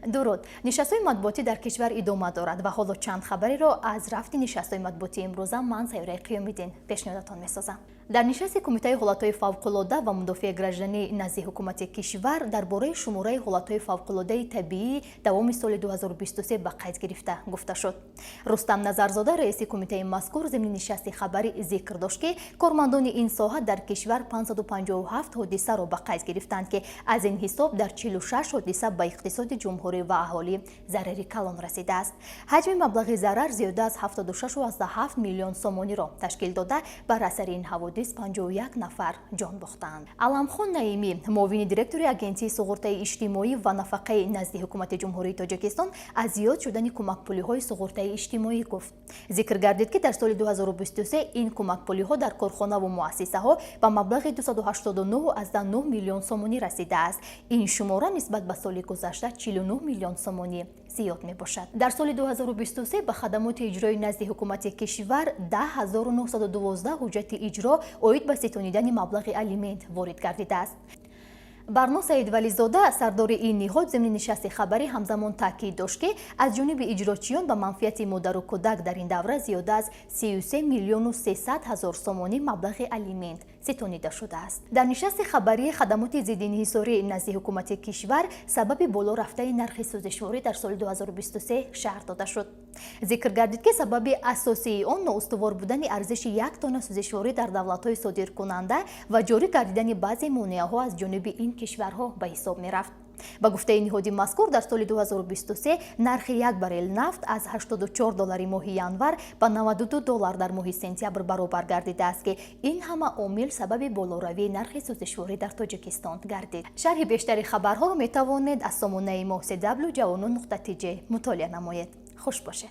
Дуруд. Нишастҳои матбуотӣ дар кишвар идома дорад ва ҳоло чанд хабареро аз рафти нишастҳои матбуотии имрӯза ман, Сайёраи Қиёмиддин, пешниҳодатон месозам. Дар нишасти Кумитаи ҳолатҳои фавқулода ва мудофиаи гражданӣ назди ҳукумати кишвар дар бораи шумораи ҳолатҳои фавқулодаи табиӣ давоми соли 2023 ба қайд гирифта гуфта шуд. Рустам Назарзода, раиси кумитаи мазкур, зимни нишасти хабарӣ зикр дошт, ки кормандони ин соҳа дар кишвар 557 ҳодисаро ба қайд гирифтанд, ки аз ин ҳисоб дар 46 ҳодиса ба иқтисоди ҷумҳурӣ ва аҳолӣ зарари калон расидааст. Ҳаҷми маблағи зарар зиёда аз 76,7 миллион сомониро ташкил дода, бар асари ин ҳаводис 51 нафар ҷон бохтаанд. Аламхон Наимӣ, муовини директори Агентии суғуртаи иҷтимоӣ ва нафақаи назди ҳукумати Ҷумҳурии Тоҷикистон, аз зиёд шудани кӯмакпулиҳои суғуртаи иҷтимоӣ гуфт. Зикр гардид, ки дар соли 2023 ин кӯмакпулиҳо дар корхонаву муассисаҳо ба маблағи 289,9 миллион сомонӣ расидааст. Ин шумора нисбат ба соли гузашта 49 миллион сомонӣ зиёд мебошад. Дар соли 2023 ба хадамоти иҷрои назди ҳукумати кишвар 10 912 ҳуҷҷати иҷро оид ба ситонидани маблағи алимент ворид гардидааст. Барно Саидвализода, сардори ин ниҳод, зимни нишасти хабарӣ ҳамзамон таъкид дошт, ки аз ҷониби иҷрочиён ба манфиати модару кӯдак дар ин давра зиёда аз 33 миллиону 300 ҳазор сомонӣ маблағи алимент ситонида шудааст. Дар нишасти хабарии хадамоти зиддиинҳисорӣ назди ҳукумати кишвар сабаби боло рафтаи нархи сӯзишворӣ дар соли 2023 шарҳ дода шуд. Зикр гардид, ки сабаби асосии он ноустувор будани арзиши як тонна сӯзишворӣ дар давлатҳои содиркунанда ва ҷорӣ гардидани баъзе монеаҳо аз ҷониби ин кишварҳо ба ҳисоб мерафт. Ба гуфтаи ниҳоди мазкур, дар соли 2023 нархи як баррел нафт аз 84 доллари моҳи январ ба 92 доллар дар моҳи сентябр баробар гардидааст, ки ин ҳама омил сабаби болоравии нархи сӯзишворӣ дар Тоҷикистон гардид. Шарҳи бештари хабарҳоро метавонед аз сомонаи мо cw ҷавонон.tj мутолиа намоед. Хуш бошед.